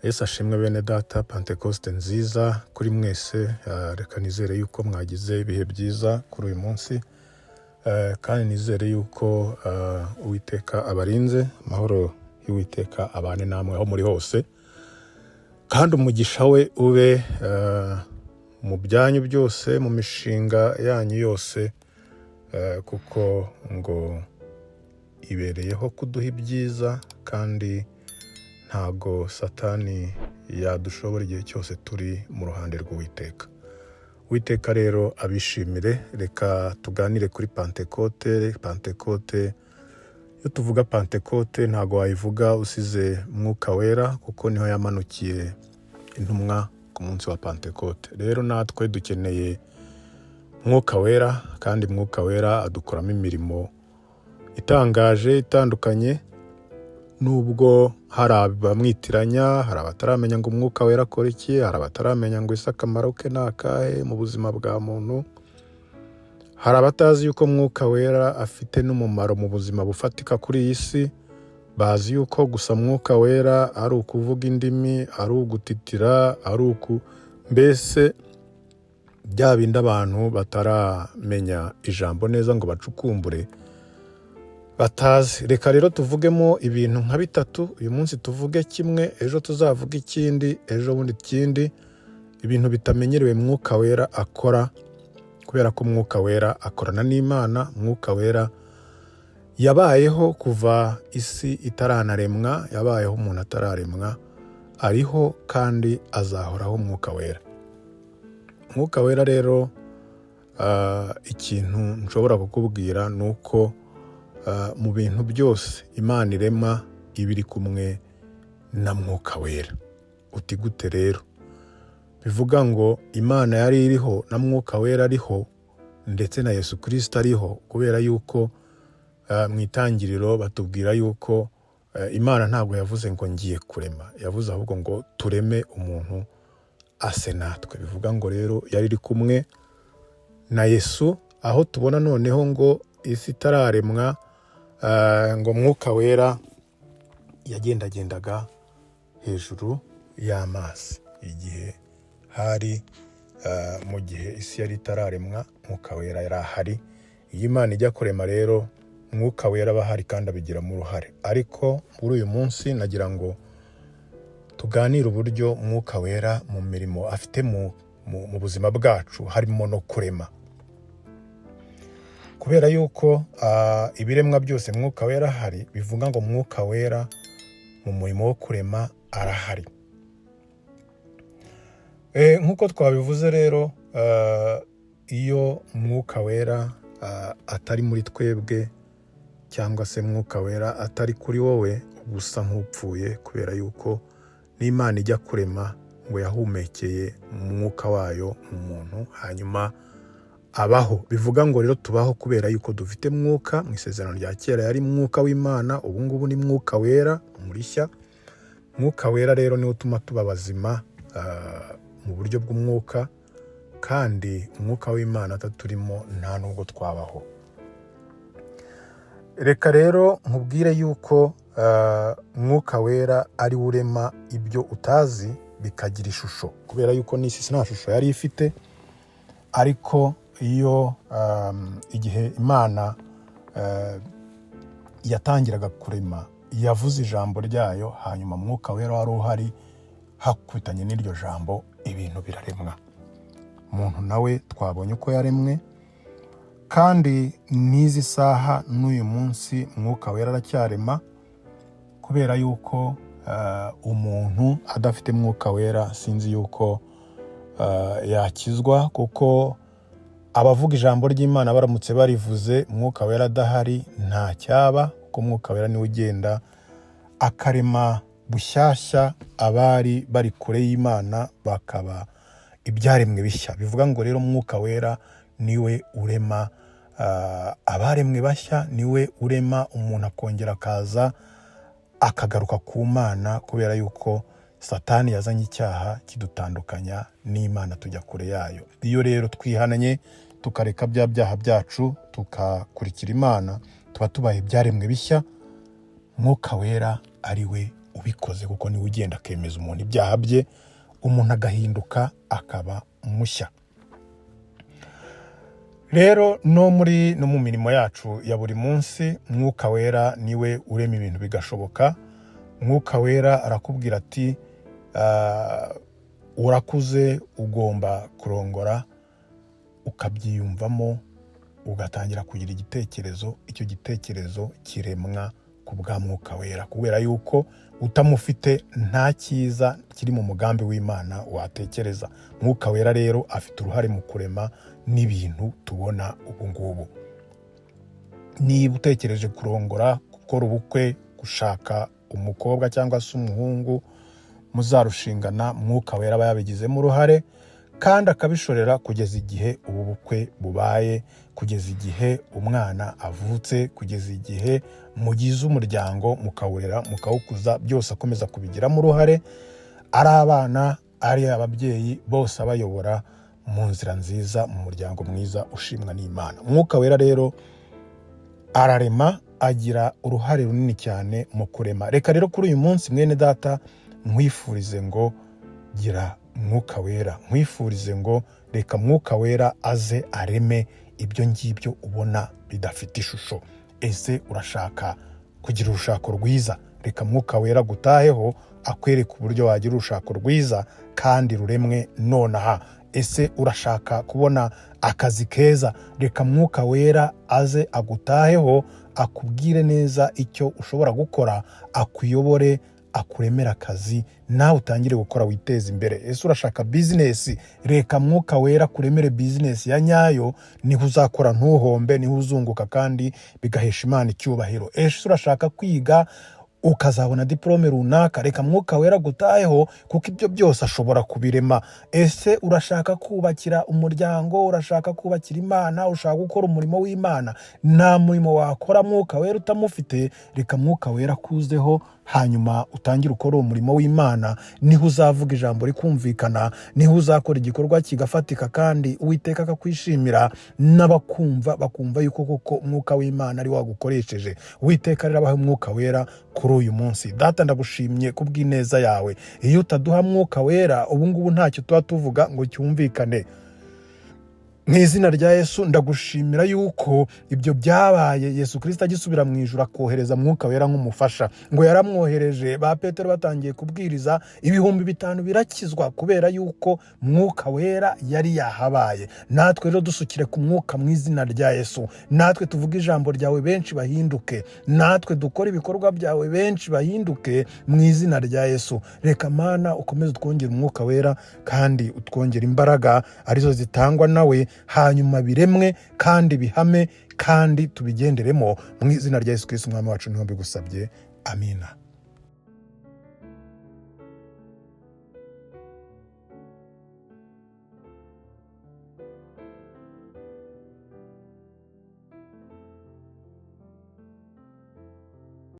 Yesu ashimwe bene data. Pantekoste nziza kuri mwese. Reka nizere yuko mwagize ibihe byiza kuri uyu munsi, kandi nizere yuko Uwiteka abarinze. Amahoro y'Uwiteka abane namwe aho muri hose, kandi umugisha we ube mu byanyu byose, mu mishinga yanyu yose, kuko ngo ibereyeho kuduha ibyiza, kandi ntago Satani yadushobora igihe cyose turi mu ruhande rw'Uwiteka. Uwiteka rero abishimire. Reka tuganire kuri Pantekote. Pantekote, iyo tuvuga Pantekote ntago wayivuga usize Mwuka Wera, kuko niho yamanukiye intumwa ku munsi wa Pantekote. Rero natwe dukeneye Mwuka Wera, kandi Mwuka Wera adukoramo imirimo itangaje itandukanye. Nubwo hari abamwitiranya, hari abataramenya ngo Umwuka Wera akora iki, hari abataramenya ngo ese akamaro ke ni akahe mu buzima bwa muntu, hari abatazi yuko Mwuka Wera afite n'umumaro mu buzima bufatika kuri iyi si. Bazi yuko gusa Mwuka Wera ari ukuvuga indimi, ari ugutitira, ari uku mbese bya bindi abantu bataramenya ijambo neza ngo bacukumbure batazi. Reka rero tuvugemo ibintu nka bitatu uyu munsi. Tuvuge kimwe, ejo tuzavuge ikindi, ejo bundi ikindi. Ibintu bitamenyerewe Mwuka Wera akora, kubera ko Mwuka Wera akorana n'Imana. Mwuka Wera yabayeho kuva isi itaranaremwa, yabayeho umuntu atararemwa, ariho kandi azahoraho Mwuka Wera. Mwuka Wera rero, ikintu nshobora kukubwira ni uko mu bintu byose Imana irema iba iri kumwe na Mwuka Wera. Uti gute rero? Bivuga ngo Imana yari iriho na Mwuka Wera ariho, ndetse na Yesu Kirisito ariho, kubera yuko mu Itangiriro batubwira yuko Imana ntabwo yavuze ngo ngiye kurema, yavuze ahubwo ngo tureme umuntu ase natwe. Bivuga ngo rero yari iri kumwe na Yesu. Aho tubona noneho ngo isi itararemwa, ngo Mwuka Wera yagendagendaga hejuru y'amazi. Igihe hari mu gihe isi yari itararemwa, Mwuka Wera yari ahari. Iyo Imana ijya kurema rero, Mwuka Wera aba ahari kandi abigiramo uruhare. Ariko muri uyu munsi nagira ngo tuganire uburyo Mwuka Wera mu mirimo afite mu buzima bwacu harimo no kurema, kubera yuko ibiremwa byose Mwuka Wera ahari. Bivuga ngo Mwuka Wera mu murimo wo kurema arahari. Nk'uko twabivuze rero, iyo Mwuka Wera atari muri twebwe, cyangwa se Mwuka Wera atari kuri wowe, uba usa nk'upfuye, kubera yuko n'Imana ijya kurema ngo yahumekeye umwuka wayo mu muntu, hanyuma abaho. Bivuga ngo rero tubaho kubera yuko dufite Mwuka. Mu Isezerano rya Kera yari Mwuka w'Imana, ubu ngubu ni Mwuka Wera mu Rishya. Mwuka Wera rero niwe utuma tuba bazima mu buryo bw'umwuka, kandi Umwuka w'Imana ataturimo nta nubwo twabaho. Reka rero nkubwire yuko Mwuka Wera ari we urema ibyo utazi bikagira ishusho, kubera yuko n'isi nta shusho yari ifite. Ariko iyo igihe Imana yatangiraga kurema, yavuze ijambo ryayo, hanyuma Mwuka Wera wari uhari hakubitanye n'iryo jambo, ibintu biraremwa. Umuntu nawe twabonye uko yaremwe. Kandi n'izi saha n'uyu munsi Mwuka Wera aracyarema, kubera yuko umuntu adafite Mwuka Wera sinzi yuko yakizwa, kuko abavuga ijambo ry'Imana baramutse barivuze Mwuka Wera adahari nta cyaba, kuko Mwuka Wera niwe ugenda akarema bushyashya abari bari kure y'Imana bakaba ibyaremwe bishya. Bivuga ngo rero Mwuka Wera niwe urema abaremwe bashya, niwe urema umuntu akongera akaza akagaruka ku Mana, kubera yuko Satani yazanye icyaha kidutandukanya n'Imana, tujya kure yayo. Iyo rero twihananye, tukareka bya byaha byacu, tugakurikira Imana, tuba tubaye ibyaremwe bishya, Mwuka Wera ari we ubikoze, kuko niwe ugenda akemeza umuntu ibyaha bye, umuntu agahinduka akaba mushya. Rero no mu mirimo yacu ya buri munsi, Mwuka Wera niwe urema ibintu bigashoboka. Mwuka Wera arakubwira ati: "Urakuze, ugomba kurongora," ukabyiyumvamo, ugatangira kugira igitekerezo. Icyo gitekerezo kiremwa ku bwa Mwuka Wera, kubera yuko utamufite nta cyiza kiri mu mugambi w'Imana watekereza. Mwuka Wera rero afite uruhare mu kurema n'ibintu tubona ubu ngubu. Niba utekereje kurongora, gukora ubukwe, gushaka umukobwa cyangwa se umuhungu muzarushingana, Mwuka Wera aba yabigizemo uruhare kandi akabishorera kugeza igihe ubu bukwe bubaye, kugeza igihe umwana avutse, kugeza igihe mugize umuryango, mukawurera, mukawukuza, byose akomeza kubigiramo uruhare, ari abana, ari ababyeyi, bose abayobora mu nzira nziza, mu muryango mwiza ushimwa n'Imana. Mwuka Wera rero ararema, agira uruhare runini cyane mu kurema. Reka rero kuri uyu munsi, mwene data, nkwifurize ngo gira Mwuka Wera, nkwifurize ngo reka Mwuka Wera aze areme ibyo ngibyo ubona bidafite ishusho. Ese urashaka kugira urushako rwiza? Reka Mwuka Wera gutaheho, akwereka uburyo wagira urushako rwiza kandi ruremwe nonaha. Ese urashaka kubona akazi keza? Reka Mwuka Wera aze agutaheho, akubwire neza icyo ushobora gukora, akuyobore, akuremera akazi, nawe utangire gukora witeze imbere. Ese urashaka bizinesi? Reka Mwuka Wera kuremere bizinesi ya nyayo, niho uzakora ntuhombe, niho uzunguka kandi bigahesha Imana icyubahiro. Ese urashaka kwiga ukazabona diporome runaka? Reka Mwuka Wera gutaheho, kuko ibyo byose ashobora kubirema. Ese urashaka kubakira umuryango? Urashaka kubakira Imana? Ushaka gukora umurimo w'Imana? Nta murimo wakora Mwuka Wera utamufite. Reka Mwuka Wera akuzeho, hanyuma utangire ukore uwo murimo w'Imana. Niho uzavuga ijambo rikumvikana, niho uzakora igikorwa kigafatika kandi Uwiteka akakwishimira, n'abakumva bakumva yuko koko Umwuka w'Imana ari wagukoresheje. Uwiteka rero abahe Umwuka Wera kuri uyu munsi. Data, ndagushimye kubw'ineza yawe. Iyo utaduha Mwuka Wera, ubu ngubu ntacyo tuba tuvuga ngo cyumvikane. Mu izina rya Yesu, ndagushimira yuko ibyo byabaye Yesu Kirisita agisubira mu ijuru, akohereza Mwuka Wera nk'umufasha. Ngo yaramwohereje, ba Petero batangiye kubwiriza, 5000 birakizwa kubera yuko Mwuka Wera yari yahabaye. Natwe rero dusukire ku Mwuka mu izina rya Yesu, natwe tuvuge ijambo ryawe, benshi bahinduke, natwe dukore ibikorwa byawe, benshi bahinduke mu izina rya Yesu. Reka Mana ukomeze utwongere Umwuka Wera kandi utwongere imbaraga arizo zitangwa nawe, hanyuma biremwe kandi bihame kandi tubigenderemo mu izina rya Yesu Kristo Umwami wacu niho mbigusabye, amina.